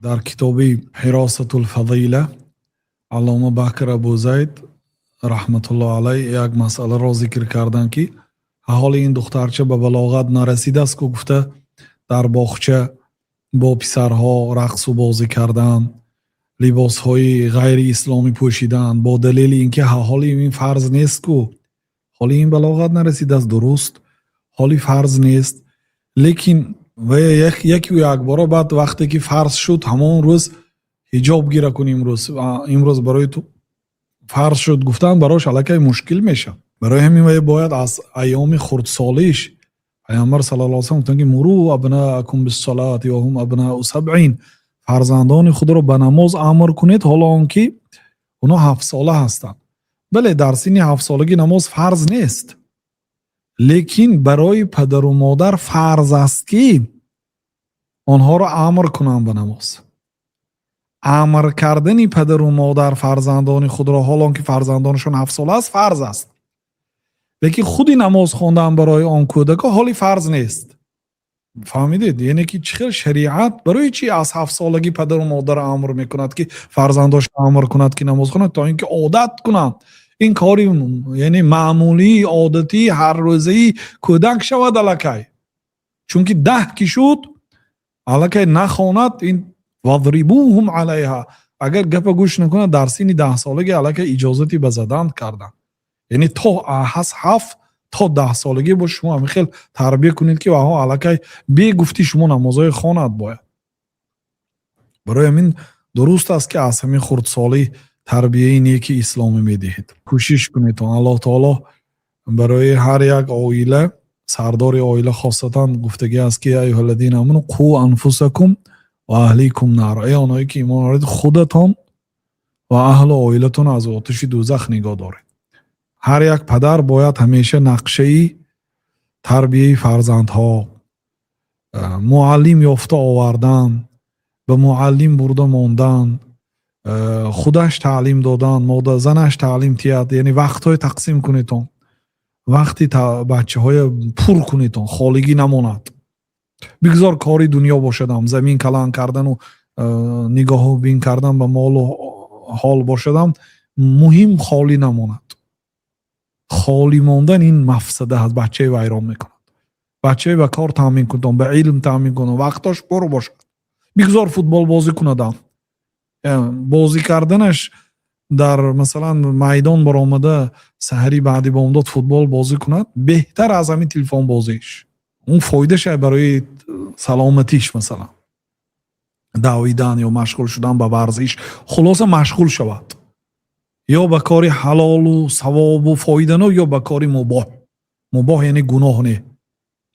Дар китоби Ҳиросатул фазила Аллома Бакр Абу Зайд раҳматуллоҳ алайҳ як масъаларо зикр карданд, ки ҳоли ин духтарча ба балоғат нарасидааст ку гуфта, дар боғча бо писарҳо рақсу бозӣ кардан, либосҳои ғайриисломӣ пӯшидан, бо далели ин ки ҳоли ин фарз нест ку, ҳоли ин балоғат нарасидааст, дуруст, ҳоли фарз нест, лекин яку якбора баъд вақте ки фарз шуд, ҳамон рӯз ҳиҷоб гира кун, имрӯз барои ту фарз шуд гуфтан барош аллакай мушкил мешавад. Барои ҳамин вай бояд аз айёми хурдсолиш. Паёмбар саллаллоҳу алайҳи васаллам гуфтанд, ки مروا أبناءكم بالصلاة وهم أبناء سبع, фарзандони худро ба намоз амр кунед, ҳоло он ки онҳо 7-сола ҳастанд. Бале, дар синни 7-солагӣ намоз фарз нест, лекин барои падару модар фарз аст, ки онҳоро амр кунанд ба намоз. Амр кардани падару модар фарзандони худро, ҳоло он ки фарзандонашон 7-сола аст, фарз аст, лекин худи намоз хондан барои он кӯдако ҳоли фарз нест. Фаҳмидед? Яъне ки чӣ хел шариат барои чӣ аз 7-солагӣ падару модарро амр мекунад, ки фарзандош амр кунад, ки намоз хонад, то ин ки одат кунанд, ин кори яъне маъмулии, одатии, ҳаррӯзаи кӯдак шавад аллакай. Чунки 10 ки шуд, аллакай нахонад, ин واضربوهم عليها, агар гапа гӯш накунад, дар синни 10-солагӣ аллакай иҷозати ба задан карданд. Яъне то аз 7 то 10 солагӣ бо шумо ҳамин хел тарбия кунед, ки ваҳо аллакай бегуфти шумо намозҳои хонад бояд. Барои ҳамин дуруст аст, ки аз ҳамин хурдсолӣ тарбияи неки исломӣ медиҳед, кӯшиш кунед. Аллоҳ таоло барои ҳар як оила, сардори оила хосатан, гуфтагӣ аст, ки يا أيها الذين آمنوا قوا أنفسكم وأهليكم نارا, эй оное ки имон оред, худатон ва аҳлу оилатон аз оташи дӯзах нигоҳ доред. Ҳар як падар бояд ҳамеша нақшаи тарбияи фарзандҳо, муаллим ёфта овардан, ба муаллим бурда мондан, худаш таълим додан, занаш таълим тиҳад. Яъне вақтҳое тақсим кунедон, вақти бачаҳоя пур кунедон, холигӣ намонад. Бигзор кори дунё бошадам, замин калан кардану нигоҳу бин кардан ба молу ҳол бошадам, муҳим холӣ намонад. Холӣ мондан ин мафсада аст, бачаи вайрон мекунад. Бачаи ба кор таъмин кунедон, ба илм таъмин кунедон, вақтош пур бошад. Бигзор футбол бозӣ кунадам, бозӣ карданаш дар, масалан, майдон баромада, саҳари баъди бомдод футбол бозӣ кунад, беҳтар аз ҳамин телефон бозиш. Он фоидаша барои саломатиш, масалан, давидан ё машғул шудан ба варзиш, хулоса, машғул шавад ё ба кори ҳалолу савобу фоиданок, ё ба кори мубоҳ. Мубоҳ яъне гуноҳ не.